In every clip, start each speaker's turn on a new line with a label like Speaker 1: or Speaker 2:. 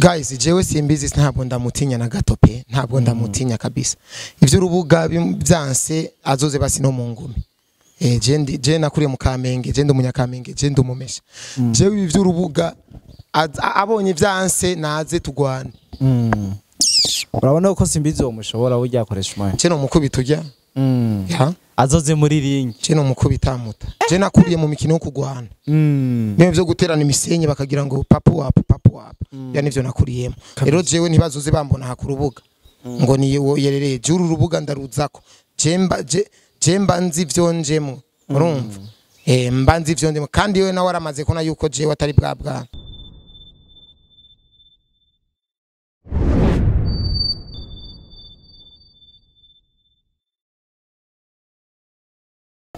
Speaker 1: Guys, jewe Simbizi ntabwo ndamutinya na gato pe, ntabwo ndamutinya kabisa. Ivyo urubuga byanse azoze basi no mu ngumi. Je ndi je nakuriye mu Kamenge, je ndi umunyakamenge, je ndi umumesha. Jewe ivyo urubuga abonye vyanse naze tugwane.
Speaker 2: Urabona ko Simbizi uwo mushobora burya akoresha umwanya.
Speaker 1: Je no mukubita ujya. Ya.
Speaker 2: Azoze muri ring.
Speaker 1: Je no mukubita muta. Je nakuriye mu mikino yo kugwana. Niyo byo guterana imisenyi bakagira ngo papu wapu papu wapu. Ya nivyo nakuriyemo. Rero jewe ntibazoze bambona ha kurubuga. Ngo ni yerereye juru urubuga ndaruzako. Je mba nzi ivyo njemo. Urumva? Mba nzi ivyo ndimo kandi yewe nawe aramaze kona yuko jewe atari bwa bwana.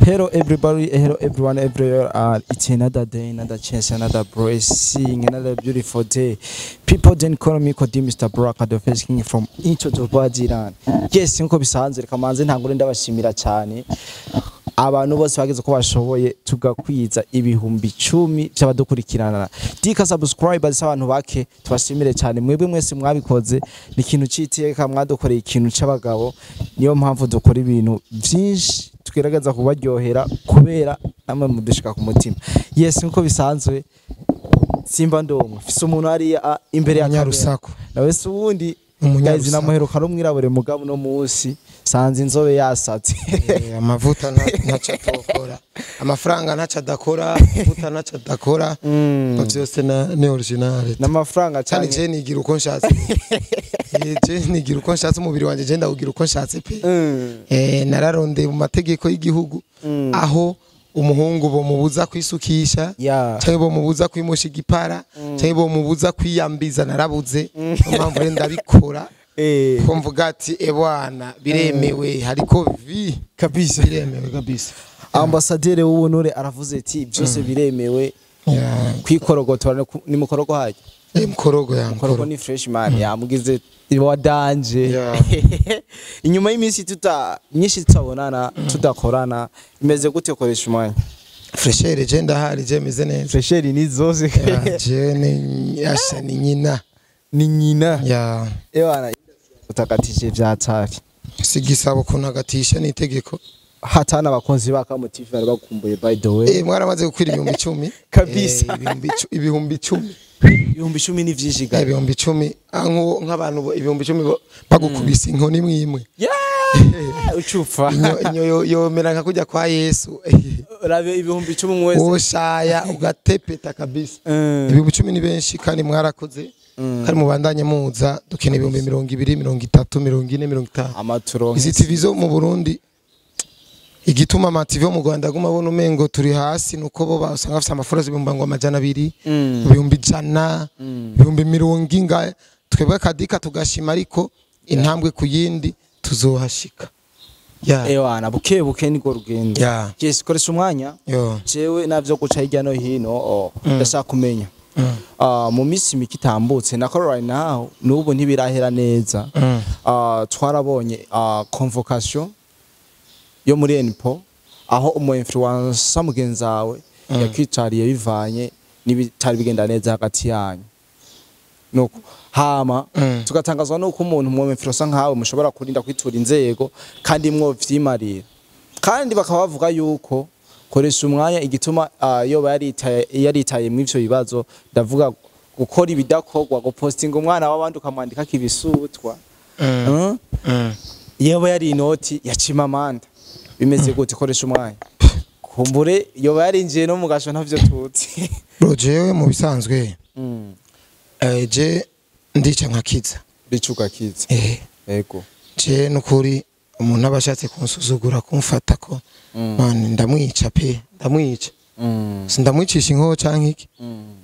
Speaker 2: Hello everybody, hello everyone, everywhere. It's another day, another chance, another blessing, another beautiful day. People then call me Kodi Mr. Baraka, the first king from Into the Badiran. Yes, nko bisanzwe reka manze ntangure ndabashimira cyane. Abantu bose bageze ko bashoboye tugakwiza 10,000 by'abadukurikirana. Dika subscribers abantu bake tubashimire cyane mwebwe mwese mwabikoze ni ikintu citeka mwadukoreye ikintu c'abagabo niyo mpamvu dukora ibintu byinshi tugerageza kubaryohera kubera namwe mudushika ku mutima. Yes, nkuko bisanzwe Simba ndomwe fise umuntu ari imbere ya
Speaker 1: Nyarusaku
Speaker 2: nawe se ubundi guys namuheruka rumwirabure mugabo no munsi sanze inzobe yasatse.
Speaker 1: Amavuta ntaca atokora, amafaranga ntaca adakora, amavuta ntaca adakora, byose ni original
Speaker 2: n'amafaranga
Speaker 1: cyane. Je nigira uko nshatse. Je nigira uko nshatse, umubiri wanje je ndawugira uko nshatse pe. Nararondeye mu mategeko y'igihugu aho umuhungu bomubuza kwisukisha cyangwa bomubuza kwimusha igipara cyangwa bomubuza kwiyambiza, narabuze. Mpamvu rero ndabikora ko mvuga ati ebwana biremewe hariko vi
Speaker 2: kabisa,
Speaker 1: biremewe kabisa.
Speaker 2: Ambassadeur w'ubunure aravuze ati byose biremewe. Kwikorogotora ni mukorogo haje
Speaker 1: mukorogo ya
Speaker 2: mukorogo ni fresh man yamugize wa danje. Inyuma y'iminsi tuta myinshi tutabonana tudakorana imeze gute koresha umwanya?
Speaker 1: Fresher je ndahari, je meze neza.
Speaker 2: Fresher ni zose
Speaker 1: je ni asha ni nyina
Speaker 2: ni nyina
Speaker 1: ya
Speaker 2: ewana utakatije vyatari
Speaker 1: sigisabo kunagatisha ni itegeko.
Speaker 2: Hatana abakunzi ba Kamo TV bari bakumbuye by the way.
Speaker 1: Mwaramaze gukwira 10,000
Speaker 2: kabisa.
Speaker 1: 10,000
Speaker 2: 10,000 ni vyinshi ga.
Speaker 1: 10,000 nk'abantu 10,000 bagukubise inkoni imwe.
Speaker 2: Ucufa
Speaker 1: inyo yomera nka kujya kwa Yesu.
Speaker 2: Rabe 10,000 mwese
Speaker 1: woshaya ugatepeta kabisa. 10,000 ni benshi kandi mwarakoze. Kandi mubandanye muza dukene 20,000, 30, 40, 50.
Speaker 2: Amaturo.
Speaker 1: Izi TV zo mu Burundi igituma ama TV mu Rwanda guma bona umengo turi hasi nuko bo basanga bafite amafaranga 200,000, 100,000, 40,000 twebwe kadika tugashima ariko intambwe kuyindi tuzohashika.
Speaker 2: Ewana buke buke niko rugendo. Yes, koresha umwanya. Jewe navyo guca hirya no hino ndashaka kumenya. Mu minsi mike itambutse nako right now nubu ntibirahera neza. Twarabonye convocation yo muri NPO aho umu influencer mugenzi wawe yakwicariye bivanye n'ibitari bigenda neza hagati yanyu. Nuko hama tugatangazwa nuko umuntu mu influencer nkawe mushobora kurinda kwitura inzego kandi mwo vyimarira. Kandi bakaba bavuga yuko koresha umwanya igituma yo yaritaye mu ivyo bibazo, ndavuga gukora ibidakorwa, gupostinga umwana w'abandi ukamwandika kibisutwa. Yewe yari inoti ya Chimamanda. Bimeze gute koresha umwanya? Kumbure yoba yarinjiye no mugasho ntavyo tutsi.
Speaker 1: Bro jewe mu bisanzwe je ndica nkakiza.
Speaker 2: Bicuka kiza. Yego.
Speaker 1: Je nukuri umuntu abashatse kunsuzugura kumfata ko man ndamwica pe, ndamwica. Sindamwicisha inko canke iki.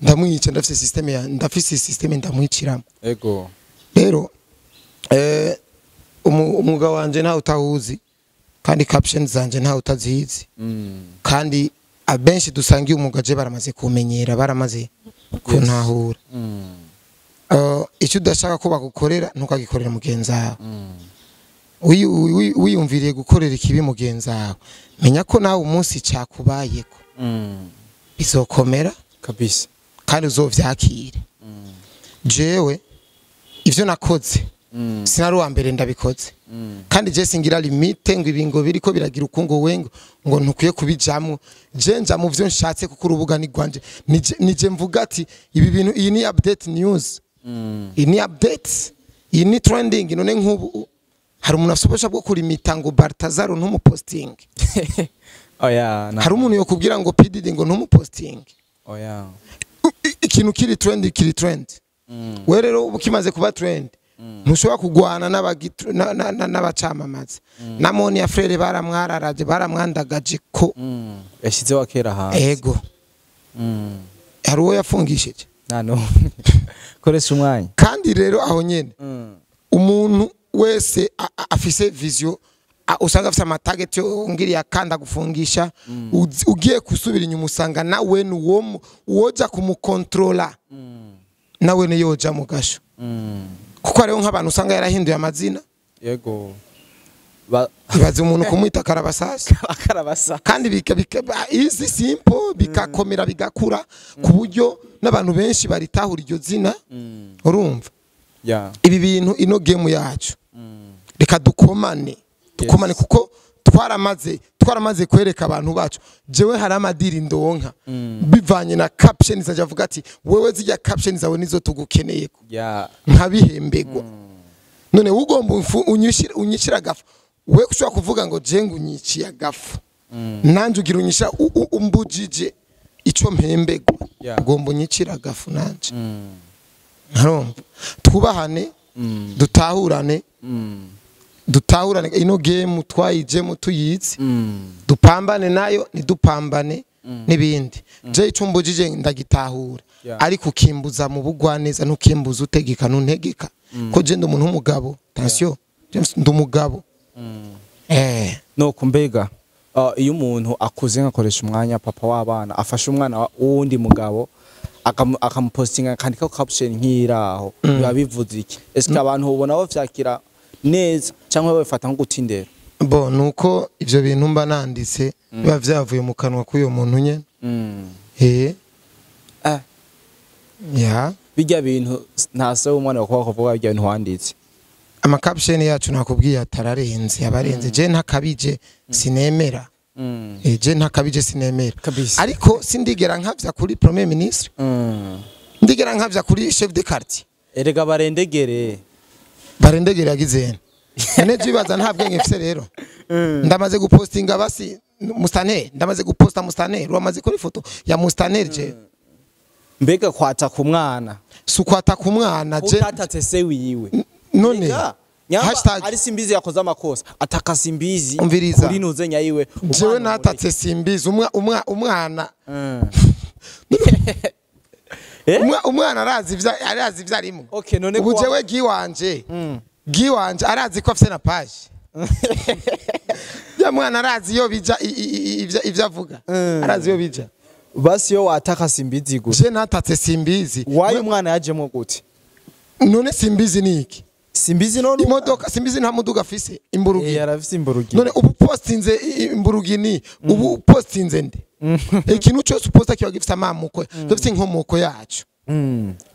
Speaker 1: Ndamwica ndafise system ya ndafise system ndamwiciramo.
Speaker 2: Yego.
Speaker 1: Rero umwuga wanje nta utahuzi kandi captions zanje nta utazizi. Kandi abenshi dusangiye umwuga je baramaze kumenyera, baramaze kuntahura. Icyo udashaka ko bagukorera ntukagikorera mugenzi wawe. Wiyumviriye gukorera ikibi mugenzi wawe, menya ko nawe umunsi cyakubayeko bizokomera
Speaker 2: kabisa
Speaker 1: kandi uzovyakire. Jewe Ivyo nakoze sinari uwa mbere ndabikoze, kandi je singira limite ngo ibi ngo biriko biragira ukungo wengo ngo ntukwiye kubijamwo. Je nja mu vyo nshatse kuko urubuga ni rwanje. Nije mvuga ati ibi bintu, iyi ni update news, iyi ni update, iyi ni trending. None nk'ubu hari umuntu afite ububasha bwo kurimita ngo Baltazar ntumuposting?
Speaker 2: Oya.
Speaker 1: Hari umuntu yokubwira ngo PDD ngo ntumuposting?
Speaker 2: Oya.
Speaker 1: Ikintu kiri trend kiri trend. We rero ubu kimaze kuba trend, ntushobora kugwana n'abacamamaza. Na Moni ya Frere baramwararaje, baramwandagaje ko
Speaker 2: Yashyizeho akera hanze.
Speaker 1: Ego. Hari uwo yafungishije?
Speaker 2: Nta n'umwe. Koresha umwanya.
Speaker 1: Kandi rero aho nyene umuntu wese afise vision, usanga afise amatarget yo ngiriya kanda gufungisha. Ugiye kusubira inyuma usanga nawe nuwo uwoja kumukontrola nawe ni yoja mu gasho, kuko hariho nk'abantu usanga yarahinduye amazina.
Speaker 2: Yego.
Speaker 1: Ibaze umuntu kumwita Karabasasi.
Speaker 2: Akarabasa.
Speaker 1: Kandi bika easy simple, bikakomera, bigakura ku buryo n'abantu benshi baritahura iryo zina. Urumva, ibi bintu, ino game yacu, reka dukomane, dukomane, kuko twaramaze kwereka abantu bacu. Jewe hari amadiri ndonka bivanye na caption zaje, avuga ati wewe zijya caption zawe nizo tugukeneye, nkabihembegwa. None ugomba unyishira agafu, we ushobora kuvuga ngo je ngo unyiciye agafu, nanje ugira unyishira umbujije ico mpembegwa. Ugomba unyicira agafu nanje. Ntarumva, twubahane, dutahurane, dutahurane. Ino game twayijemo tuyizi, dupambane nayo, ntidupambane n'ibindi. Je ico mbujije ndagitahura, ariko ukimbuza mu bugwaneza, ntukimbuza utegeka, ntuntegeka ko je ndi umuntu w'umugabo. Attention, James, ndi umugabo.
Speaker 2: Nuko mbega iyo umuntu akuze nkakoresha umwanya, papa w'abana afashe umwana w'uwundi mugabo akamupostinga akandika caption nk'iraho, biba bivuze iki? Ese abantu ubona bavyakira neza cyangwa babifata nko gutindera?
Speaker 1: Bo nuko ivyo bintu mba nanditse biba vyavuye mu kanwa k'uyo muntu nyene. Ya.
Speaker 2: Bijya bintu nta se w'umwana wakuba kuvuga bijya bintu wanditse.
Speaker 1: Ama caption yacu nakubwiye atararenze, abarenze. Je ntakabije sinemera. Je ntakabije sinemera.
Speaker 2: Kabisa.
Speaker 1: Ariko sindigera nkavya kuri premier ministre, ndigera nkavya kuri chef de quartier.
Speaker 2: Erega barendegere.
Speaker 1: Barendegera yagize nene jibaza nta bwenge mfise. Rero ndamaze gupostinga basi mustaneri, ndamaze guposta mustaneri, wamaze kuri foto ya mustaneri je.
Speaker 2: Mbega kwata ku mwana?
Speaker 1: Sukwata ku mwana je.
Speaker 2: Utatatse se wiwe.
Speaker 1: None
Speaker 2: Erega, nyamba
Speaker 1: hashtag
Speaker 2: ari Simbizi yakoze amakosa, ataka Simbizi
Speaker 1: Umviriza.
Speaker 2: kuri nuze nyayiwe.
Speaker 1: Jewe
Speaker 2: Umwana.
Speaker 1: natatse Simbizi umwana
Speaker 2: Eh?
Speaker 1: Umwana arazi ivyo arimo.
Speaker 2: Okay, none
Speaker 1: ubu
Speaker 2: kuwa
Speaker 1: jewe giwanje arazi ko afise na page ya mwana, arazi iyo bija ivyo avuga, arazi iyo bija.
Speaker 2: Basi yo wataka Simbizi gusa.
Speaker 1: Je natatse Simbizi.
Speaker 2: Wayo umwana yajemo gute?
Speaker 1: None Simbizi ni iki?
Speaker 2: Simbizi none
Speaker 1: Imodoka Simbizi nta muduga afise, imburugini.
Speaker 2: Yarafise imburugini.
Speaker 1: None ubu postinze imburugini, ubu postinze nde? Ikintu cyose uposta kiba gifise amamuko, gifise inkomoko yacu.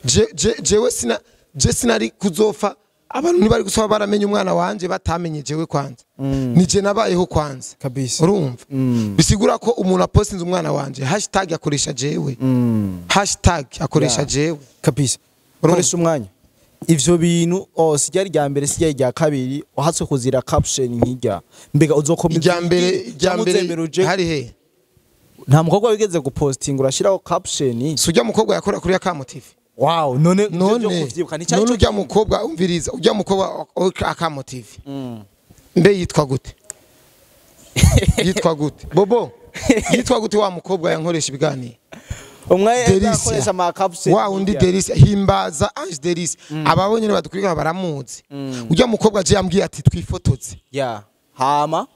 Speaker 1: Je jewe sina, je sinari kuzofa, abantu ntibari gusaba baramenya umwana wanje batamenye jewe kwanza. Nije nabayeho kwanza.
Speaker 2: Kabisa.
Speaker 1: Urumva, bisigura ko umuntu apostinze umwana wanje, hashtag akoresha jewe, hashtag akoresha jewe.
Speaker 2: Kabisa.
Speaker 1: Urumva?
Speaker 2: Koresha umwanya, ivyo bintu oh, sijya rya mbere, sijya rya kabiri uhatswe kuzira caption nk'irya. Mbega uzokomeza
Speaker 1: Irya mbere, irya
Speaker 2: cyangwa uzemera
Speaker 1: mbere
Speaker 2: uje
Speaker 1: hari he?
Speaker 2: Nta mukobwa wigeze gupostinga urashiraho caption?
Speaker 1: Si ujya mukobwa yakora kuri ya Kamotive?
Speaker 2: Wow, none ivyo byo
Speaker 1: None
Speaker 2: kuvyibuka ni cyari
Speaker 1: none
Speaker 2: cyo
Speaker 1: ujya mukobwa, umviriza, ujya mukobwa Akamotive, mbe yitwa gute? Yitwa gute? Bobo yitwa gute wa mukobwa yankoresha ibiganiro?
Speaker 2: Umwe
Speaker 1: Delicia.
Speaker 2: akoresha ama caption
Speaker 1: Wa undi
Speaker 2: nk'irya.
Speaker 1: Delicia, Himbaza Ange Delicia, ababonye badukurikira baramuzi. Ujya mukobwa je yambwiye ati twifotoze.
Speaker 2: Ya hama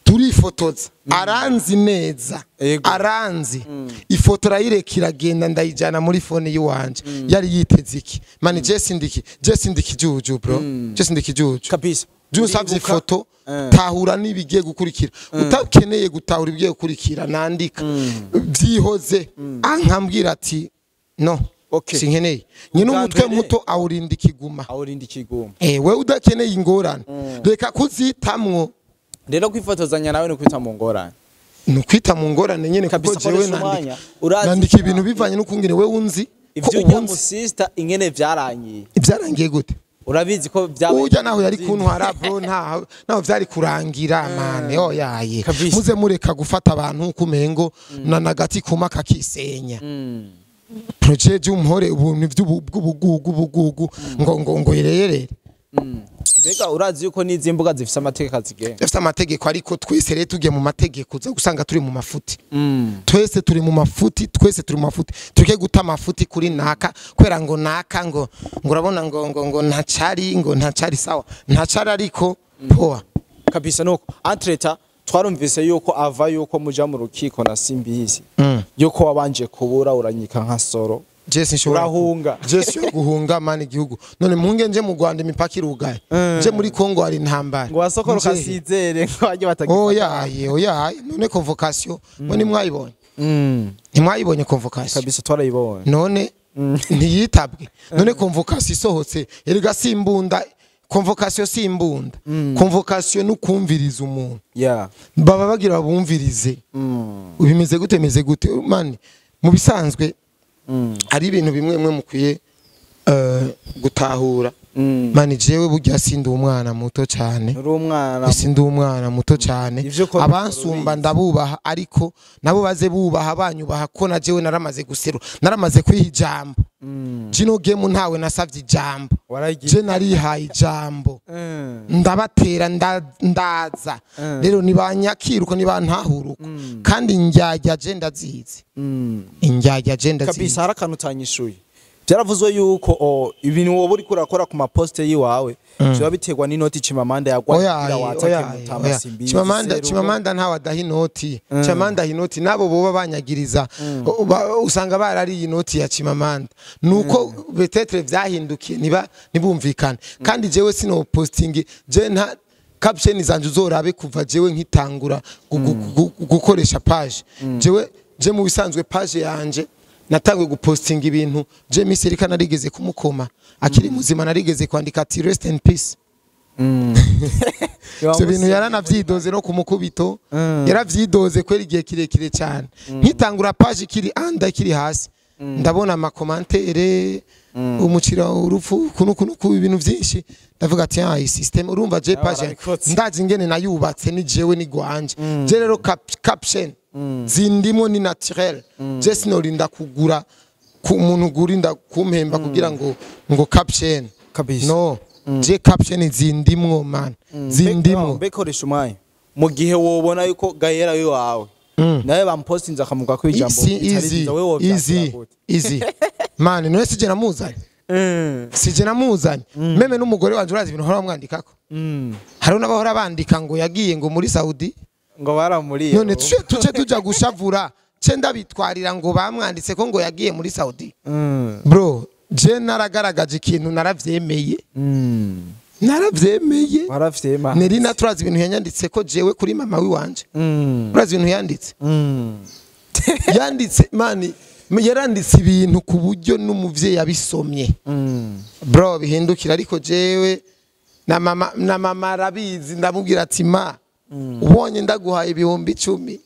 Speaker 1: Turifotoza, aranzi neza. Aranzi, ifoto arayireka iragenda, ndayijyana muri phone yiwanje. Yari yiteze iki mani? Je sindiki, je sindiki juju bro, je sindiki juju.
Speaker 2: Kabisa.
Speaker 1: Je usavye
Speaker 2: Uribuka?
Speaker 1: ifoto, tahura n'ibigiye gukurikira. Utakeneye gutahura ibigiye gukurikira, nandika byihoze. Ankambwira ati no.
Speaker 2: Okay.
Speaker 1: Sinkeneye nyine
Speaker 2: Ubwa
Speaker 1: umutwe
Speaker 2: mbere-
Speaker 1: muto awurinda ikiguma.
Speaker 2: Awurinda ikiguma.
Speaker 1: Wewe udakeneye ingorane, reka kuzitamwo.
Speaker 2: Rero kwifotozanya nawe ni kwita mu ngorane.
Speaker 1: Ni ukwita mu ngorane nyene, kuko
Speaker 2: Kabisa,
Speaker 1: jewe
Speaker 2: koresha
Speaker 1: nandika
Speaker 2: umwanya. Urazi
Speaker 1: nandika ibintu bivanye n'ukungene wewe unzi ko
Speaker 2: ivyo ujya mu
Speaker 1: ubunzi.
Speaker 2: sister ingene vyarangiye.
Speaker 1: Byarangiye gute?
Speaker 2: Urabizi ko vyabaye.
Speaker 1: Ujya naho yari kuntwara, bro, ntaho naho vyari kurangira, mane oyaye.
Speaker 2: Kabisa.
Speaker 1: Muze mureka gufata abantu kumengo na nagati kuma kakisenya. Projet y'umuhore ubuntu by'ubugugu bugugu ngo yereyere.
Speaker 2: Mbega urazi yuko n'izi mbuga zifise amategeko azigenga?
Speaker 1: Dufite amategeko, ariko twese rero tugiye mu mategeko uza gusanga turi mu mafuti. Twese turi mu mafuti, twese turi mu mafuti. Tureke guta amafuti kuri naka kubera ngo naka ngo urabona ngo ntacari, ngo ntacari sawa, ntacari ariko poa.
Speaker 2: Kabisa, nuko entre-temps twarumvise yuko ava yuko muja mu rukiko na Simbizi, yuko wabanje kubura uranyika nka soro.
Speaker 1: Jesse nshobora
Speaker 2: Urahunga.
Speaker 1: Jesse yo guhunga mani igihugu none mpunge nje mu Rwanda imipaka irugaye, nje muri Kongo hari intambara.
Speaker 2: Ngo wasokoroka.
Speaker 1: Nje he?
Speaker 2: Sizere ngo bajye batagifata.
Speaker 1: Oyaye, oyaye, none convocation mwe ntimwayibonye? Ntimwayibonye convocation?
Speaker 2: Kabisa, twarayibonye.
Speaker 1: None ntiyitabwe? None convocation isohotse, erega simbunda convocation, simbunda convocation, nukumviriza umuntu. Baba bagira babumvirize bimeze gute, bimeze gute mani. Mu bisanzwe hari ibintu bimwe bimwe mukwiye gutahura. Mani, jewe burya sindi umwana muto cyane.
Speaker 2: Uri umwana.
Speaker 1: Sindi umwana muto cyane.
Speaker 2: Ivyo ukora
Speaker 1: Abansumba
Speaker 2: ubizi.
Speaker 1: ndabubaha, ariko nabo baze bubaha banyubaha, ko na jewe naramaze guseru, naramaze kwiha ijambo. Jino game ntawe nasavye ijambo.
Speaker 2: Waragiye.
Speaker 1: Je narihaye ijambo, ndabatera ndaza. Rero nibanyakira uko, nibantahura uko, kandi njyajya je ndazizi, injyajya je ndazizi.
Speaker 2: Kabisa, hari akantu utanyishuye. Byaravuzwe yuko ibintu wowe uriko urakora ku maposte yiwawe biba biterwa n'inoti Chimamanda yagwaye kugira
Speaker 1: Oya,
Speaker 2: watake
Speaker 1: oya,
Speaker 2: Mutama
Speaker 1: oya.
Speaker 2: Simbizi.
Speaker 1: Chimamanda
Speaker 2: Serugo.
Speaker 1: Chimamanda ntawe adaha inoti. Chimamanda aha inoti nabo boba banyagiriza. Usanga barariye inoti ya Chimamanda, nuko peut-être vyahindukiye niba nibumvikane. Kandi jewe sino posting, je nta caption zanje uzorabe kuva jewe nkitangura gukoresha page. Jewe je mu bisanzwe page yanje natanguye gupostinga ibintu je Miss Erika narigeze kumukoma akiri muzima, narigeze kwandika ati "Rest in peace." Ivyo bintu yaranavyidoze no ku mukubito. Yaravyidoze kwera igihe kirekire cyane. Nkitangura page ikiri anda, ikiri hasi, ndabona ama commentaires umucira urupfu kunu kunu ku ibintu byinshi, ndavuga ati ah, iyi system urumva je
Speaker 2: Nawe
Speaker 1: page
Speaker 2: warabikotse.
Speaker 1: ndazi ingene nayubatse, ni jewe ni gwanje. Je rero caption zindimo ni naturel. Je sinorinda kugura ku muntu gurinda kumpemba kugira ngo caption.
Speaker 2: Kabisa.
Speaker 1: No, je caption zindimwo, man, zindimwo.
Speaker 2: Mbekoresha umwanya mu gihe wobona yuko gahera wawe nawe bamupostinze akamuga ko ijambo
Speaker 1: Easy,
Speaker 2: bitari
Speaker 1: easy,
Speaker 2: ryiza, wewe wovyakira
Speaker 1: easy,
Speaker 2: gute?
Speaker 1: Easy man, none sije namuzanye? Sije namuzanye? Même n'umugore wanje urazi ibintu hora bamwandikako. Hari n'abahora bandika ngo yagiye ngo muri Saudi.
Speaker 2: Ngo baramuriye.
Speaker 1: None tuce tuja gushavura ce ndabitwarira ngo bamwanditse ko ngo yagiye muri Saudi? Bro, je naragaragaje ikintu, naravyemeye, naravyemeye.
Speaker 2: Waravyema.
Speaker 1: Nerina turazi ibintu yanyanditse ko jewe kuri mama wiwanje. Urazi ibintu yanditse? Yanditse mani, yaranditse ibintu ku buryo n'umuvyeyi yabisomye, bro, bihindukira. Ariko jewe na mama arabizi, ndamubwira ati ma ubonye ndaguhaye 10,000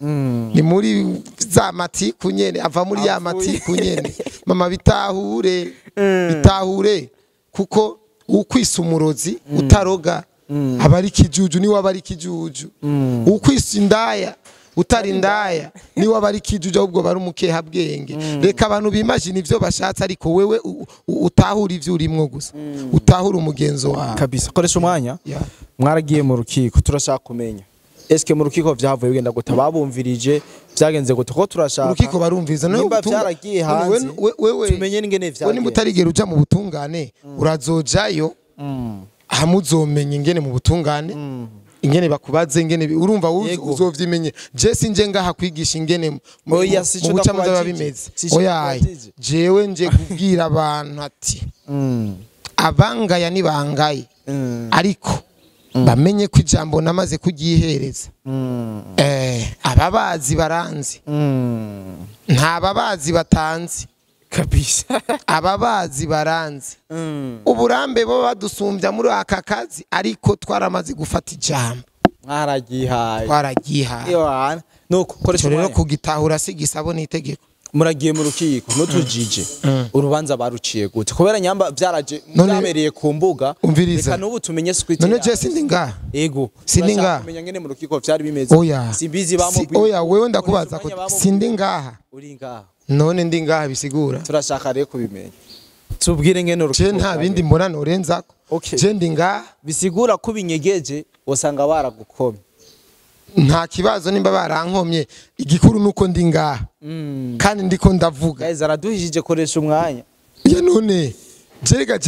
Speaker 1: ni muri za matiku nyene, ava muri ya
Speaker 2: Avuye.
Speaker 1: matiku nyene. Mama, bitahure, bitahure, kuko ukwisa umurozi utaroga aba ari ikijuju, niwe aba ari ikijuju. Ukwisa indaya utari indaya niwe aba ari ikijuju, ahubwo bari umukeha bwenge. Reka abantu bimagine ivyo bashatse, ariko wewe utahura ivyo urimwo gusa, utahura umugenzo wawe.
Speaker 2: Kabisa, koresha umwanya.
Speaker 1: Yeah.
Speaker 2: Mwaragiye mu rukiko, turashaka kumenya eske mu rukiko vyavuye bigenda gute, babumvirije vyagenze gute, ko turashaka
Speaker 1: Urukiko barumviza nawe.
Speaker 2: Nimba vyaragiye hanze,
Speaker 1: Wewe
Speaker 2: tumenye n'ingene
Speaker 1: we nimba
Speaker 2: vyagenze.
Speaker 1: utarigera uja mu butungane, urazojayo hamuzomenya ingene mu butungane, ingene bakubaze, ingene urumva
Speaker 2: Yego.
Speaker 1: uzovyimenye. Je sinje ngaha kwigisha ingene
Speaker 2: Oya,
Speaker 1: mu
Speaker 2: sico
Speaker 1: bucamanza biba
Speaker 2: ndakubajije.
Speaker 1: bimeze.
Speaker 2: Sico
Speaker 1: Oya,
Speaker 2: ndakubajije.
Speaker 1: jewe nje kubwira abantu ati abangaya nibangaye, ariko bamenye ko ijambo namaze kuryihereza. Ababazi baranzi, nta babazi batanzi.
Speaker 2: Kabisa.
Speaker 1: Ababazi baranzi. Uburambe bo badusumbya muri aka kazi, ariko twaramaze gufata ijambo.
Speaker 2: Mwaragihaye.
Speaker 1: Twaragihaye.
Speaker 2: Ewana. Nuko koresha
Speaker 1: rero kugitahura si gisabo n'itegeko.
Speaker 2: Muragiye mu rukiko nutujije urubanza baruciye gute? Kubera nyamba byaraje byabereye ku mbuga. Reka nubu tumenye script.
Speaker 1: None je sindi ngaha.
Speaker 2: Ego.
Speaker 1: Sindi ngaha.
Speaker 2: Kumenya ngene mu rukiko byari bimeze. Simbizi bamubwiye.
Speaker 1: Oya wewe ndakubaza ko sindi ngaha.
Speaker 2: Uri ngaha.
Speaker 1: None ndi ngaha bisigura.
Speaker 2: Turashaka rero kubimenya. Tubwire ngene urukiko.
Speaker 1: Je nta bindi mbona norenzako. Je ndi ngaha.
Speaker 2: Bisigura kubinyegeje usanga baragukomye.
Speaker 1: Nta kibazo nimba barankomye, igikuru nuko ndi ngaha. Kandi ndiko ndavuga.
Speaker 2: Guys araduhijije koresha umwanya.
Speaker 1: Ya none jerega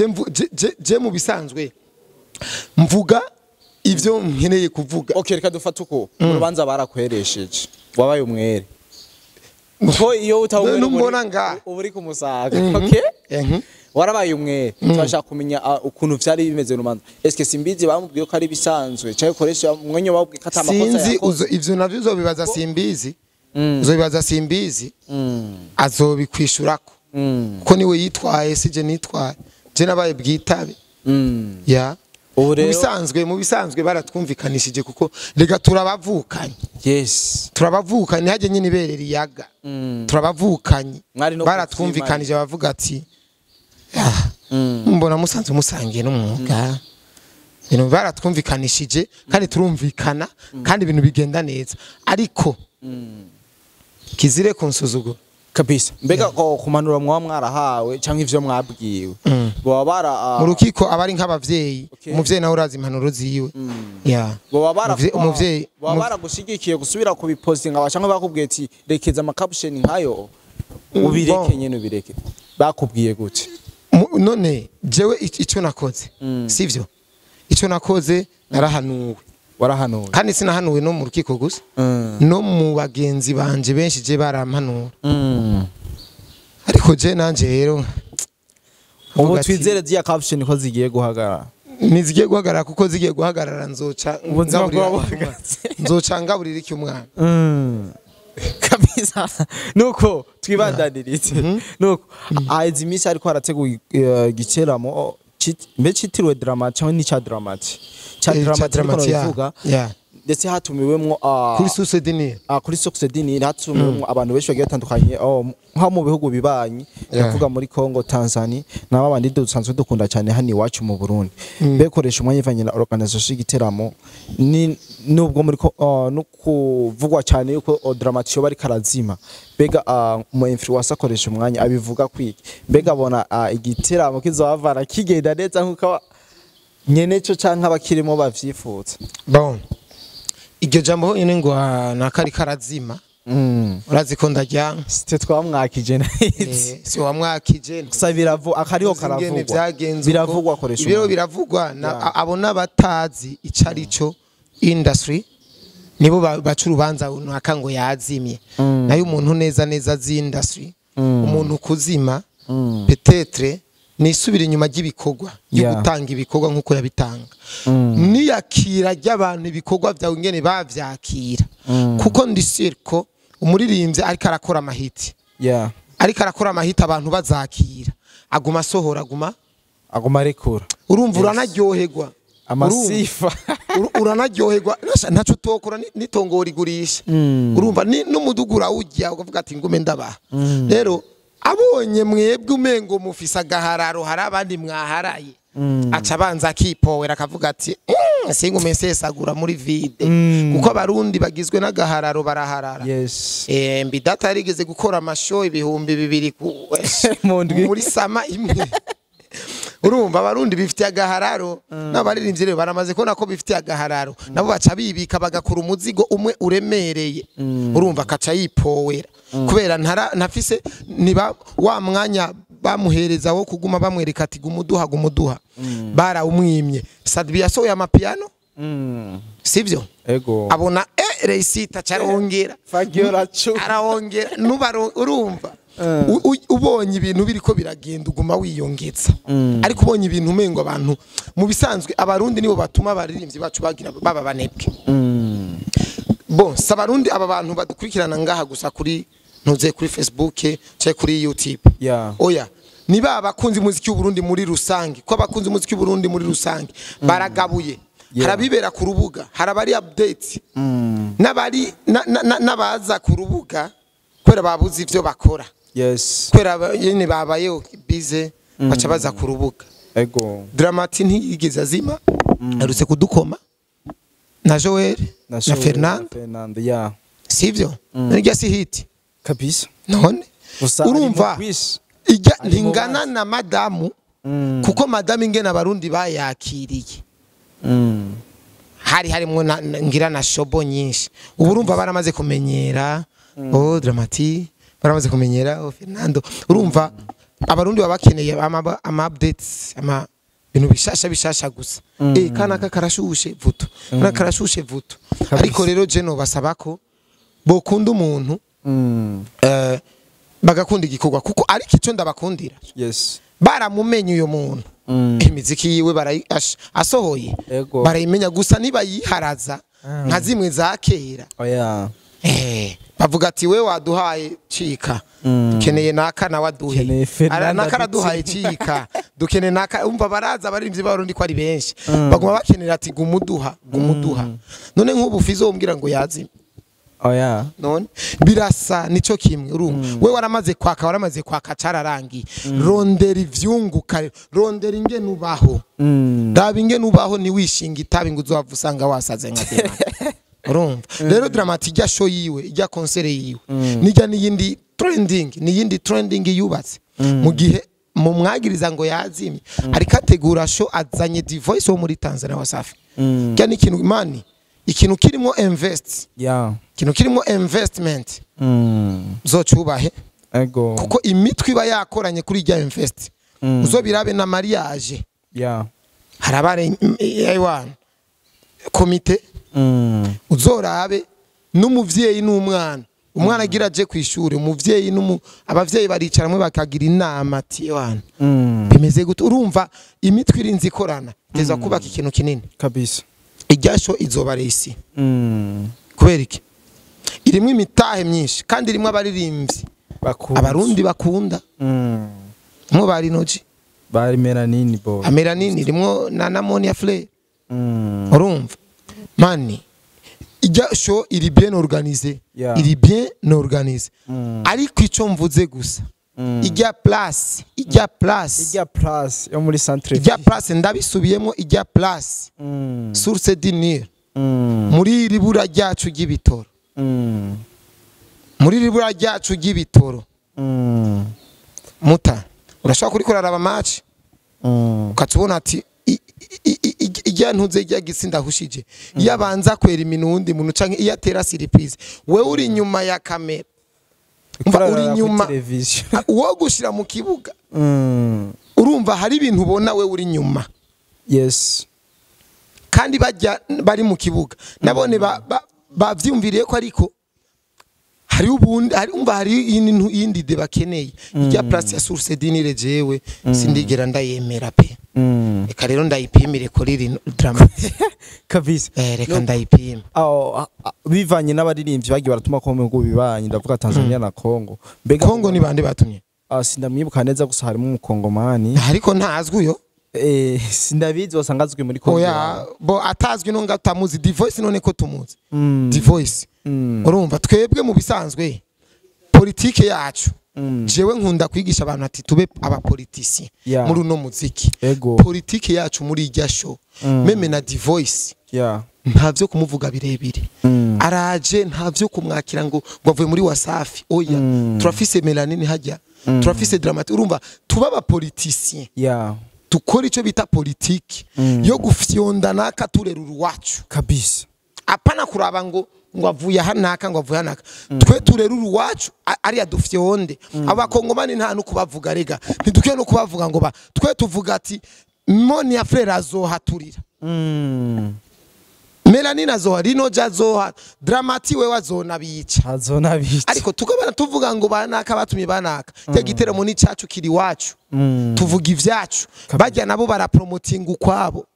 Speaker 1: je mu bisanzwe mvuga ivyo nkeneye kuvuga.
Speaker 2: Okay, reka dufate uko urubanza barakweresheje wabaye umwere. Ko iyo utawumwere
Speaker 1: numbona ngaha
Speaker 2: uburi kumusaga. Okay? Warabaye umwere. Turashaka kumenya ukuntu vyari bimeze urubanza. Eske Simbizi bamubwiye ko ari bisanzwe cyaye koresha umwanya babwiye ko atamakosa
Speaker 1: yakoze. Sinzi ivyo navyo uzobibaza Simbizi. Uzobibaza Simbizi. Azobikwishurako. Kuko niwe yitwaye sije nitwaye. Je nabaye bwitabe. Ya. Mu bisanzwe baratwumvikanishije kuko rega turabavukanye.
Speaker 2: Yes.
Speaker 1: Turabavukanye haje nyine iberera iyaga. Turabavukanye. Baratwumvikanije bavuga ati mbona musanze musangiye n'umwuga. Ibintu baratwumvikanishije kandi turumvikana kandi ibintu bigenda neza. Ariko kizire kunsuzugura.
Speaker 2: Kabisa. Mbega ko kumanura mwa mwarahawe canke ivyo mwabwiwe. Boba bara
Speaker 1: mu rukiko abari nk'abavyeyi, umuvyeyi nawe urazi impanuro ziwe. Yeah.
Speaker 2: Boba bara
Speaker 1: umuvyeyi
Speaker 2: boba baragushigikiye gusubira kubipostinga canke bakubwiye ati rekeza ama caption nkayo ubireke nyene ubireke. Bakubwiye gute?
Speaker 1: None jewe icyo nakoze sivyo? Icyo nakoze narahanuwe.
Speaker 2: Warahanuwe.
Speaker 1: Kandi sinahanuwe no mu rukiko gusa. No mu bagenzi banje benshi je barampanura. Ariko je nanje rero
Speaker 2: ubu twizere ziya caption ko zigiye guhagarara.
Speaker 1: Nizigiye guhagarara kuko zigiye guhagarara nzoca ngaburira iki umwana.
Speaker 2: Kabisa. Nuko twibandaniritse. Nuko aizi imisi ariko harateguye igiteramo mbe citiriwe drama cyangwa ni cha dramati? Cha dramati bivuga. Ndetse hatumiwemwo
Speaker 1: kuri Source du Nil.
Speaker 2: Kuri Source du Nil hatumiwemwo abantu benshi bagiye batandukanye nka mu bihugu bibanyi, ndavuga muri Congo, Tanzania n'abandi dusanzwe dukunda cyane hano iwacu mu Burundi. Bekoresha umwanya ivanye na organisation y'igiteramo ni nubwo muri no kuvugwa cyane yuko dramati yo bari karazima. Bega mu influencer akoresha umwanya abivuga kwiki. Bega abona igiteramo kizohavana kigenda neza nkuko nyene cyo canke abakirimo bavyifuza.
Speaker 1: Bon. Iryo jambo nyene ngo nakari karazima. Urazi ko ndarya
Speaker 2: site twamwakije nahitse.
Speaker 1: Si wamwakije.
Speaker 2: Gusa biravu akariho karavugwa. Biravugwa koresha.
Speaker 1: Ibiro biravugwa abona batazi icari cyo industry nibo baca urubanza runaka ngo yazimye. Nayo umuntu neza neza zi industry umuntu kuzima peut-être nisubira inyuma ry'ibikorwa yo gutanga ibikorwa nkuko yabitanga. Niyakira ry'abantu ibikorwa byawe ngene bavyakira. Kuko ndi sirko umuririmbyi ariko arakora amahiti. Ariko arakora amahiti abantu bazakira. Aguma sohora aguma
Speaker 2: rekura.
Speaker 1: Urumva uranaryoherwa.
Speaker 2: Amasifa.
Speaker 1: Uranaryoherwa ntaco utokora nitongora igurisha. Urumva n'umudugura ujya ukavuga ati ngume ndabaha. Rero abonye mwebwe umengo mufisa agahararo hari abandi mwaharaye. Aca abanza akipowera akavuga ati singume nsesagura muri vide. Kuko abarundi bagizwe n'agahararo baraharara.
Speaker 2: Yes.
Speaker 1: Mbidata yarigeze gukora amashow 2000 muri sama imwe. Urumva abarundi bifitiye agahararo n'abaririmbyi rero baramaze kubona ko bifitiye agahararo nabo baca bibika bagakura umuzigo umwe uremereye. Urumva akaca yipowera kubera ntafise niba wa mwanya bamuhereza wo kuguma bamwereka ati gumuduha gumuduha barawumwimye. Sadbi yasohoye amapiano sivyo?
Speaker 2: Ego.
Speaker 1: Abona reisita carongera
Speaker 2: Fagiola
Speaker 1: arongera nubaro urumva ubonye ibintu biriko biragenda uguma wiyongetsa. Ariko ubonye ibintu umengo abantu mu bisanzwe abarundi nibo batuma abaririmbyi bacu bagira baba banebwe. Bon, sabarundi aba bantu badukurikirana ngaha gusa kuri ntuze kuri Facebook cyangwa kuri YouTube. Oya, niba abakunzi muziki w'u Burundi muri rusange, ko abakunzi muziki w'u Burundi muri rusange baragabuye, harabibera ku rubuga, harabari update n'abari n'abaza ku rubuga kubera babuze ivyo bakora.
Speaker 2: Yes.
Speaker 1: Kubera nyene babayeho bize baca baza ku rubuga.
Speaker 2: Ego.
Speaker 1: Dramati ntiyigeze azima, arutse kudukoma na Joel na Fernando.
Speaker 2: Yeah.
Speaker 1: Sivyo? Nirya si hit.
Speaker 2: Kabisa.
Speaker 1: None urumva ijya ntingana na madamu kuko madamu ingena abarundi bayakiriye. Hari harimwo ngira na shobo nyinshi. Ubu urumva baramaze kumenyera oh Dramati, baramaze kumenyera oh Fernando. Urumva abarundi babakeneye ama updates, ama bintu bishasha bishasha gusa. Kana karashushe vuto. Kana karashushe vuto. Ariko rero je no basaba ko bokunda umuntu bagakunda igikorwa kuko ariko ico ndabakundira.
Speaker 2: Yes.
Speaker 1: Baramumenye uyo muntu. Imiziki yiwe asohoye barayimenya gusa nibayiharaza nka zimwe za kera.
Speaker 2: Oya.
Speaker 1: Bavuga ati we waduhaye cika dukeneye naka na waduhe naka raduhaye cika dukeneye naka. Umva baraza abarimvyi b'Abarundi ko ari benshi baguma bakenera ati gumuduha gumuduha. None nk'ubu Fizo umbwira ngo yazime.
Speaker 2: Oya.
Speaker 1: None birasa nico kimwe urumva we waramaze kwaka cararangiye. Rondera ivyunguka, rondera ingene ubaho. Raba ingene ubaho ni wishinga itabi ngo uzova usanga wasaze nka Dema. Urumva rero Dramati ijya show yiwe, ijya concert yiwe, nijya niyindi trending, niyindi trending yubatse mu gihe mu mwagiriza ngo yazimye ariko ategura show azanye Divoice wo muri Tanzania Wasafi. Kya ni ikintu mani, ikintu kirimo invest.
Speaker 2: Yeah.
Speaker 1: Ikintu kirimo investment. Uzocubahe.
Speaker 2: Ego.
Speaker 1: Kuko imitwe iba yakoranye kuri ijya invest. Uzobirabe na mariage.
Speaker 2: Yeah.
Speaker 1: Harabare aywana komite. Uzorabe n'umuvyeyi n'umwana. Umwana agira aje kwishuri, umuvyeyi abavyeyi baricaramwe bakagira inama ati wana bimeze gute. Urumva imitwe irinzi ikorana teza kubaka ikintu kinini
Speaker 2: kabisa.
Speaker 1: Ijyasho izoba resi. Kubera iki? Irimwe imitahe myinshi kandi irimwe abaririmbyi abarundi bakunda. Mwo bari noji
Speaker 2: bari Melanini boy.
Speaker 1: Melanini rimwo na Namonia Flay. Urumva mani ijyasho iri bien organisé.
Speaker 2: Yeah.
Speaker 1: Iri bien organisé. Ariko ico mvuze gusa ijya place, ijya place,
Speaker 2: ijya place yo muri centre,
Speaker 1: ijya place ndabisubiyemo, ijya place source du Nil. Muri iri bura ryacu ry'ibitoro. Muri iri bura ryacu ry'ibitoro. Muta urashobora kurikora raba match ukatubona ati ijya ntuze ijya gitsinda hushije yabanza kwera iminundi muntu canke iyo atera surprise we uri nyuma ya kamera, uri nyuma uwo gushira mu kibuga. Urumva hari ibintu ubona we uri nyuma.
Speaker 2: Yes.
Speaker 1: Kandi bajya bari mu kibuga nabone bavyumviriye ko ariko hari ubundi hari umva hari iyindi de bakeneye. Ijya place ya source dinire jewe sindigera ndayemera pe. Reka rero ndayipimire kuri iri Dramati
Speaker 2: kabisa.
Speaker 1: Reka ndayipime.
Speaker 2: Aho bivanye n'abaririmbyi bagiye baratuma ko mu bibanyi ndavuga Tanzania na Congo.
Speaker 1: Mbega Congo ni bande batumye?
Speaker 2: Sindamwibuka neza gusa harimo umukongomani.
Speaker 1: Ariko ntazwi uyo.
Speaker 2: Sindabizi wasangazwe muri Congo.
Speaker 1: Oya, bo atazwi no ngatamuzi Divoice none ko tumuzi. Divoice. Urumva twebwe mu bisanzwe politike yacu. Jewe nkunda kwigisha abantu ati tube abapoliticien muri uno muziki. Politike yacu muri ijya show meme na Divoice. Ntavyo kumuvuga birebire. Araje ntavyo kumwakira ngo avuye muri Wasafi. Oya, turafise Melanini hajya. Turafise Dramati. Urumva tuba abapoliticien. Tukora ico bita politike yo gufyonda naka turera uruwacu
Speaker 2: kabisa.
Speaker 1: Apana kuraba ngo avuye hanaka ngo avuye hanaka. Twe turera uruwacu ari adufyonde. Abakongomani nta no kubavuga rega. Ntidukwiye no kubavuga ngo ba twe tuvuga ati Monia Frere azohaturira. Melanina azoha, Rino azoha, Dramati we wazona bica.
Speaker 2: Azona bica.
Speaker 1: Ariko tukabana tuvuga ngo banaka batumye banaka. Cya giteramo ni cacu kiri wacu. Tuvuga ivyacu. Bajya nabo barapromotinga ukwabo.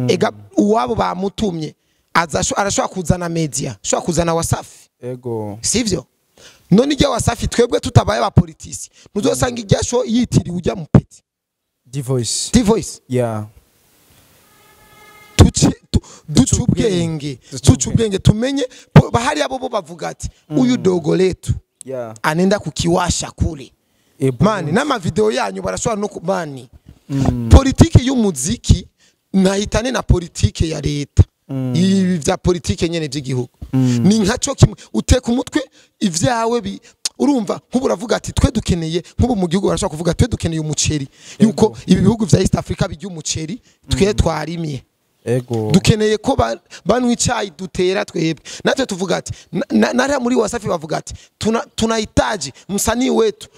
Speaker 1: Ega uwabo bamutumye arashobora kuzana media, ashobora kuzana Wasafi.
Speaker 2: Ego.
Speaker 1: Sivyo? None ijya Wasafi twebwe tutabaye abapolitisi, ntuzosanga ijya show yitiriwe ujya mu petit
Speaker 2: Divoice.
Speaker 1: Divoice.
Speaker 2: Yeah.
Speaker 1: Duce ubwenge, duce ubwenge tumenye bahari abo bo bavuga ati uyu dogo letu
Speaker 2: Yeah.
Speaker 1: anenda kukiwasha kule. Mani n'ama video yanyu barashobora no kumani. Politike y'umuziki nahitane na politike ya leta. Ibi vya politike nyene by'igihugu. Ni nkaco kimwe uteka umutwe ivyawe urumva nk'ubu uravuga ati twe dukeneye nk'ubu mu gihugu barashobora kuvuga twe dukeneye umuceri yuko ibi bihugu vya East Africa bijya umuceri twe twarimye.
Speaker 2: Ego.
Speaker 1: Dukeneye ko banwa icyayi dutera twebwe. Natwe tuvuga ati nari muri Wasafi bavuga ati tunahitaji msanii wetu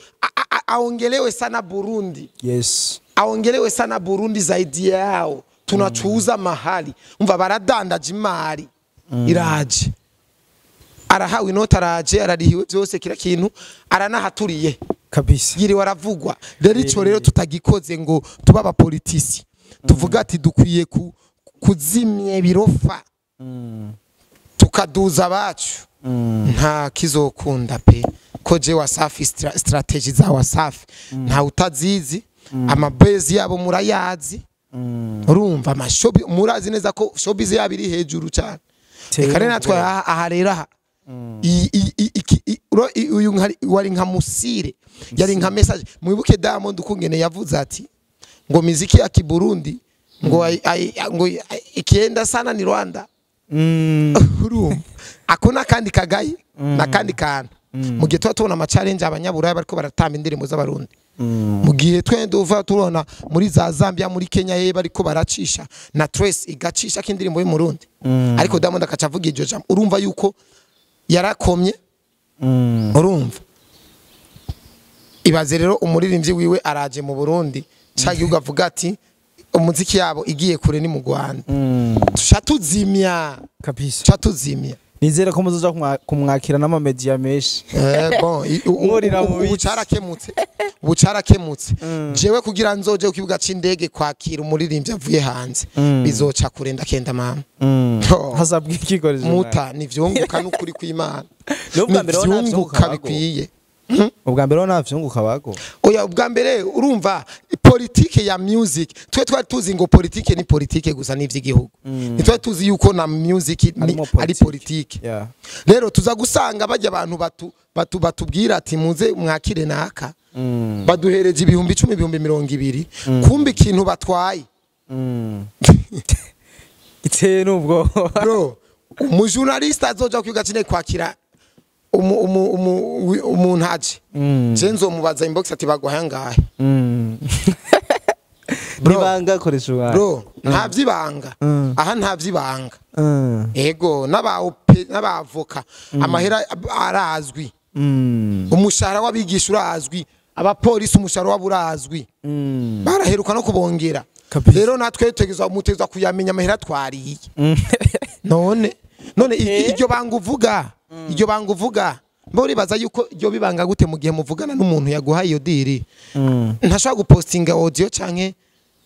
Speaker 1: aongelewe sana Burundi.
Speaker 2: Yes.
Speaker 1: Aongelewe sana Burundi zaidi yao. Tunachuuza mahali. Umva baradandaje imari. Iraje. Arahawe inota araje ararihiwe byose kira kintu aranahaturiye.
Speaker 2: Kabisa.
Speaker 1: Yiri waravugwa. Rero ico rero tutagikoze ngo tuba abapolitisi. Tuvuga ati dukwiye kuzimye birofa. Tukaduza abacu. Nta kizokunda pe. Ko je Wasafi strategy za Wasafi. Nta utazizi. Amabezi yabo murayazi. Urumva amashobi murazi neza ko showbiz yabo iri hejuru cyane. Reka rero natwe aha rero aha. Uyu wari nka Musire yari nka message. Mwibuke Diamond ukungene yavuze ati ngo miziki ya Kiburundi ngo ngo ikienda sana ni Rwanda. Urumva akona kandi kagayi nakandi kantu. Mu gihe tuba tubona ama challenge abanyaburaya bariko baratamba indirimbo z'abarundi. Mu gihe twe nduva turona muri za Zambia muri Kenya ye bariko baracisha na Trace igacisha kindirimbo y'umurundi. Ariko Diamond akaca avuga iryo jambo urumva yuko yarakomye. Urumva ibaze rero umuririmbyi wiwe araje mu Burundi ca gihugu avuga ati umuziki yabo igiye kure ni mu Rwanda. Tushatuzimya
Speaker 2: kabisa.
Speaker 1: Tushatuzimya.
Speaker 2: Nizere ko muzoja kumwakira n'ama media menshi.
Speaker 1: Bon, ubucarakemutse. Ubucarakemutse. Jewe kugira nzoje ku kibuga c'indege kwakira umuririmbyi avuye hanze. Bizoca kure ndakenda mama.
Speaker 2: Hazabwa ikikoresho.
Speaker 1: Muta nivyunguka n'ukuri kw'Imana.
Speaker 2: Ubwa mbere
Speaker 1: wanavyunguka bikwiye.
Speaker 2: Ubwa mbere wanavyunguka bago.
Speaker 1: Oya ubwa mbere urumva politike ya music twe twari tuzi ngo politike ni politike gusa n'ivy'igihugu. Nitwe tuzi yuko na music ni ari politike. Rero tuza gusanga bajya abantu batubwira ati muze mwakire naka. Baduhereje ibihumbi 10 ibihumbi 20 kumbe ikintu batwaye.
Speaker 2: Iteye nubwo.
Speaker 1: Bro, umujournaliste azoja kwiga cine kwakira umuntu aje. Je nzomubaza inbox ati bagwaye angahe.
Speaker 2: Nibanga koresha ubanga.
Speaker 1: Bro, nta vyibanga. Aha nta vyibanga. Ego n'abavoka amahera arazwi. Umushahara w'abigisha urazwi, abapolisi umushahara wabo urazwi. Baraheruka no kubongera. Rero natwe tegezwa mutezwa kuyamenya amahera twariye. None iryo banga uvuga, iryo banga uvuga mbori baza yuko iryo bibanga gute mu gihe muvugana n'umuntu yaguhaye iyo diri. Ntashobora gupostinga audio canke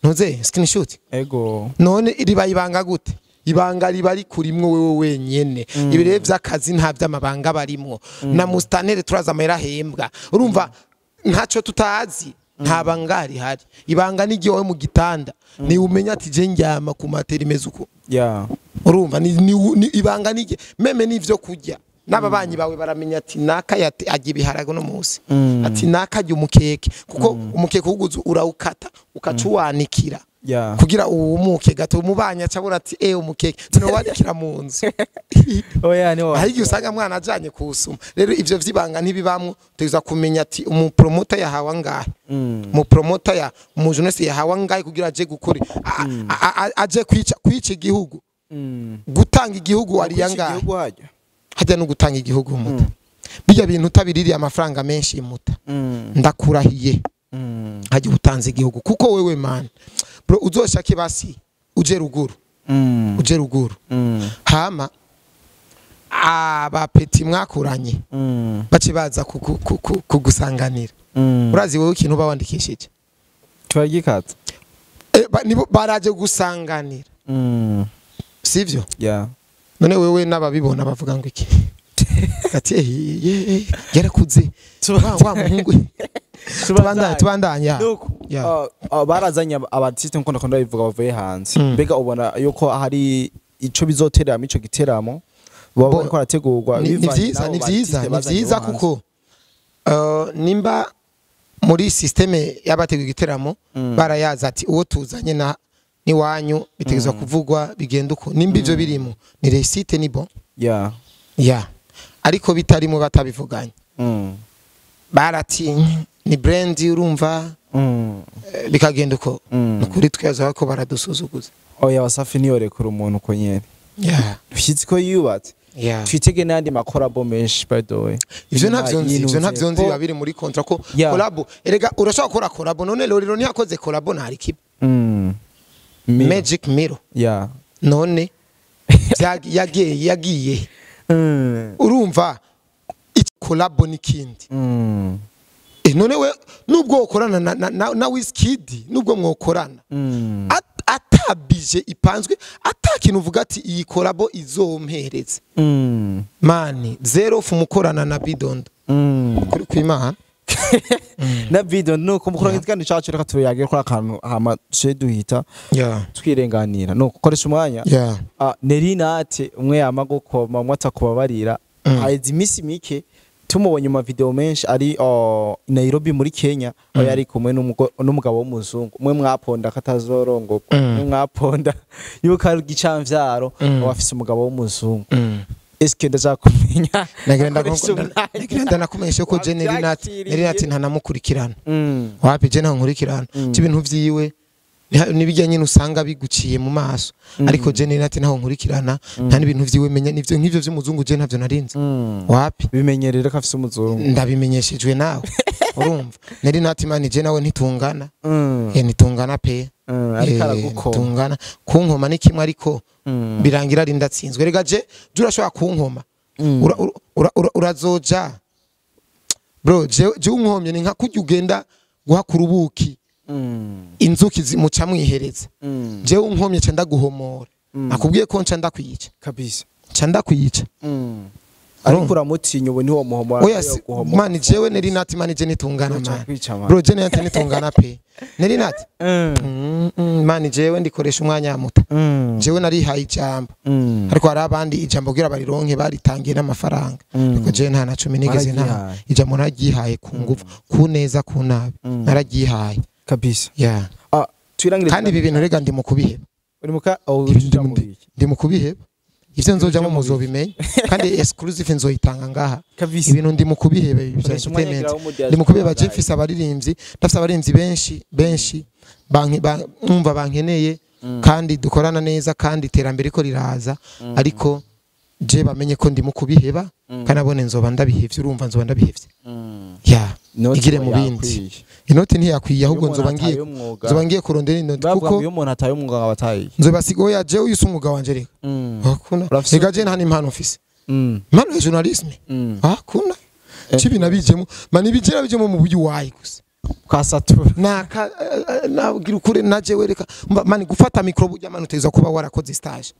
Speaker 1: ntuze screenshot.
Speaker 2: Ego.
Speaker 1: None riba ibanga gute? Ibanga riba rikurimwo wewe wenyene. Ibi rero vy'akazi nta vy'amabanga barimwo. Na mustanere turaza amahera ahembwa. Urumva ntaco tutazi. Nta banga rihari. Ibanga ni wowe mu gitanda. Ni umenya ati je ndyama ku materi imeze uko.
Speaker 2: Yeah.
Speaker 1: Urumva ni ibanga ni meme nivyo kurya. N'ababanyi bawe baramenya ati naka ajya ibiharago no munsi. Ati naka ajya umukeke kuko umukeke uguze urawukata ukacuwanikira.
Speaker 2: Yeah.
Speaker 1: Kugira uwumuke gato umubanya acabura ati umukeke tunawanikira mu nzu.
Speaker 2: Oya ni wa.
Speaker 1: Aho usanga mwana ajanye kusuma. Rero ivyo vyibanga ntibibamwo tuza kumenya ati umupromoter yahawe angahe. Umupromoter ya umujournaliste yahawe angahe kugira aje gukora aje kwica igihugu. Gutanga igihugu wari angahe. Hajya no gutanga igihugu muta. Bijya bintu utabiririye amafaranga menshi muta. Ndakurahiye. Hajya utanze igihugu kuko wewe man. Bro uzoshake basi uje ruguru. Uje ruguru. Hama aba peti mwakuranye. Bace baza kugusanganira. Urazi wewe ikintu bawandikishije.
Speaker 2: Twagikata.
Speaker 1: Nibo baraje gusanganira. Sivyo?
Speaker 2: Yeah.
Speaker 1: None wewe n'ababibona bavuga ngo iki? Ati yarakuze wa muhungu. Tubandanya.
Speaker 2: Barazanye aba artiste nkuko ndakunda bivuga bavuye hanze. Mbega ubona yuko hari ico bizoteramo ico giteramo baba bariko barategurwa?
Speaker 1: Ni vyiza kuko nimba muri systeme y'abateguye igiteramo barayaza ati uwo tuzanye na niwanyu bitegezwa kuvugwa bigenda uko, nimba ivyo birimo ni réussite ni bon. Yeah. Ariko bitarimo batabivuganye. Baratinye ni brand urumva bikagenda uko. Nukuri twiyaza ko baradusuzuguza.
Speaker 2: Oya Wasafi niyo rekura umuntu uko nyene.
Speaker 1: Yeah.
Speaker 2: Ushyitsi ko yubatse.
Speaker 1: Yeah.
Speaker 2: Twitege n'andi makorabo menshi by the way.
Speaker 1: Ivyo ntavyo nzi babiri muri contrat ko collabo. Erega urashobora gukora collabo none Loriro ntiyakoze collabo na Alikiba. Magic Miro.
Speaker 2: Yeah.
Speaker 1: None yagiye. Urumva collabo nikindi. None we nubwo wokorana na Wizkid, nubwo mwokorana atabije ipanzwe atakintu uvuga ati iyi collabo izompereza. Mani zero fumukorana na Bidondo. Kuri kwimana
Speaker 2: na Bidondo nuko mukora nk'ikandi cacu reka tuyagire kuri akantu hama tuje duhita twirenganira nuko koresha umwanya. Nerinate umwe yama gukoma umwe atakubabarira haize imisi mike tumubonye mu video menshi ari Nairobi muri Kenya aho yari kumwe n'umugabo w'umuzungu umwe mwaponda katazorongorwa umwe mwaponda yuko ari gicamvyaro abafise umugabo w'umuzungu. Eske ndazakumenya
Speaker 1: nagenda nakumesha ko Nerinate ntanamukurikirana. Wapi je ntankurikirana ibintu vyiwe nibijya nyine usanga biguciye mu maso, ariko je Nerinate ntaho nkurikirana nta n'ibintu vyiwe menya nivyo nk'ivyo vy'umuzungu je ntavyo narinze. Wapi
Speaker 2: bimenyerere ko afise umuzungu
Speaker 1: ndabimenyeshejwe nawe. Urumva Nerinate mani je nawe ntitungana. Ntitungana pe.
Speaker 2: Ariko aragukoma
Speaker 1: tungana kunkoma ni kimwe ariko birangira ari ndatsinzwe. Rega je urashobora kunkoma urazoja bro je unkomye ni nka kujya ugenda guhakura ubuki inzuki zimuca mwihereza. Je unkomye ca ndaguhomora akubwiye ko nca ndakwica
Speaker 2: kabisa
Speaker 1: nca ndakwica.
Speaker 2: Ariko uramutinya ubu niwo muhomora.
Speaker 1: Oya mani jewe Nerinate mani je nitungana mani bro je Nerinate nitungana pe Nerinate mani jewe ndikoresha umwanya muto. Jewe narihaye ijambo ariko hari abandi ijambo kugira barironke baritangiye n'amafaranga, ariko jewe nta na 10 nigeze nta ijambo naryihaye ku ngufu ku neza ku nabi nararyihaye
Speaker 2: kabisa.
Speaker 1: Yeah.
Speaker 2: Twirangire
Speaker 1: kandi ibi bintu rega ndi mu kubiheba.
Speaker 2: Uri muka
Speaker 1: ndi mu kubiheba ivyo nzojamo muzobimenya kandi exclusive nzoyitanga ngaha. Ibintu ndi mu kubiheba ibyo entertainment ndi mu kubiheba. Je mfise abaririmbyi, ndafise abaririmbyi benshi banke bankeneye kandi dukorana neza kandi iterambere ko riraza, ariko je bamenye ko ndi mu kubiheba kandi abone nzoba ndabihevye. Urumva nzoba ndabihevye. Yeah. Igire mu bindi. Inoti ntiyakwiye ahubwo nzoba ngiye kurondera inoti kuko
Speaker 2: iyo umuntu ataye umwuga abataye
Speaker 1: nzobasiga. Oya je uyu umwuga wanje reka hakuna reka je nta impano mfise impano ya journalisme hakuna kibi nabijemo mani bijera bijemo mu buryo wayi gusa
Speaker 2: kasatura
Speaker 1: naka nabwira ukuri naje wereka mani gufata micro burya mani utegezwa kuba warakoze stage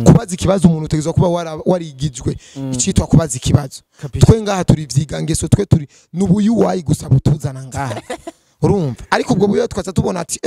Speaker 1: kubaza ikibazo umuntu utegezwa kuba warigijwe icitwa kubaza ikibazo. Twe ngaha turi vyiga ngeso twe turi nubuyu wayi gusa butuzana ngaha urumva, ariko ubwo buyo twaza tubona ati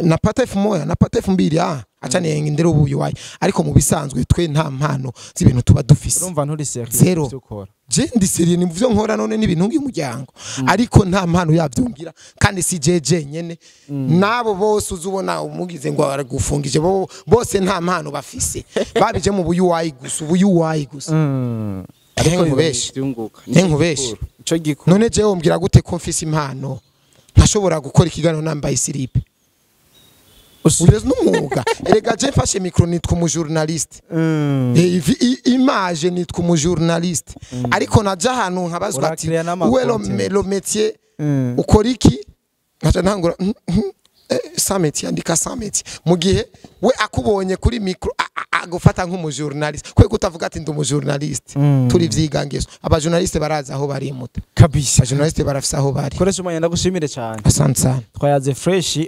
Speaker 1: napata 1000 napata 2000 acha niendere ubuyu wayi, ariko mu bisanzwe twe nta mpano z'ibintu tuba dufise.
Speaker 2: Urumva nturi serious ukora
Speaker 1: je ndi serious ni muvyo nkora none n'ibintu ng'umuryango ariko nta mpano yavyungira kandi si jeje nyene nabo bose uzubona umugize ngo aragufungije bose nta mpano bafise babije mu buyu wayi gusa ubuyu wayi gusa. Ariko nkubeshe nkubeshe
Speaker 2: ico gikuru
Speaker 1: none je wombwira gute ko mfise impano ntashobora gukora ikiganiro nambaye siripe Ureze n'umwuga. Erega je mfashe micro nitwa umujournaliste. Image nitwa umujournaliste. Ariko naja ahantu nkabazwa ati uwe lo métier ukora iki? Nkaca ntangura sans métier andika sans métier. Mu gihe we akubonye kuri micro agufata nk'umujournaliste. Kwe kutavuga ati ndi umujournaliste. Turi vyigangeso. Abajournaliste baraza aho bari muta.
Speaker 2: Kabisa.
Speaker 1: Abajournaliste barafisa aho bari.
Speaker 2: Koresha umwanya ndagushimire cyane.
Speaker 1: Asante sana.
Speaker 2: Twayaze fresh.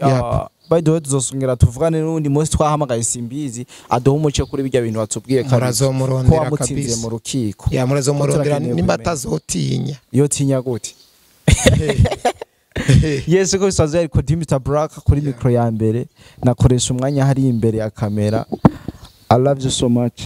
Speaker 2: By the way, tuzosongera tuvugane n'undi munsi, twahamagaye Simbizi aduha umuco kuri bijya bintu watubwiye kabisa, ko
Speaker 1: Murazomurondera
Speaker 2: wamutsinze
Speaker 1: kabisa.
Speaker 2: mu rukiko.
Speaker 1: Ya, murazomurondera.
Speaker 2: Turakeneye
Speaker 1: Nimba
Speaker 2: kumenya.
Speaker 1: atazotinya.
Speaker 2: Iyo tinya gute? Yes, ko bisanzwe, ariko Mr Black kuri micro ya mbere, nakoresha umwanya hari imbere ya kamera. I love you so much.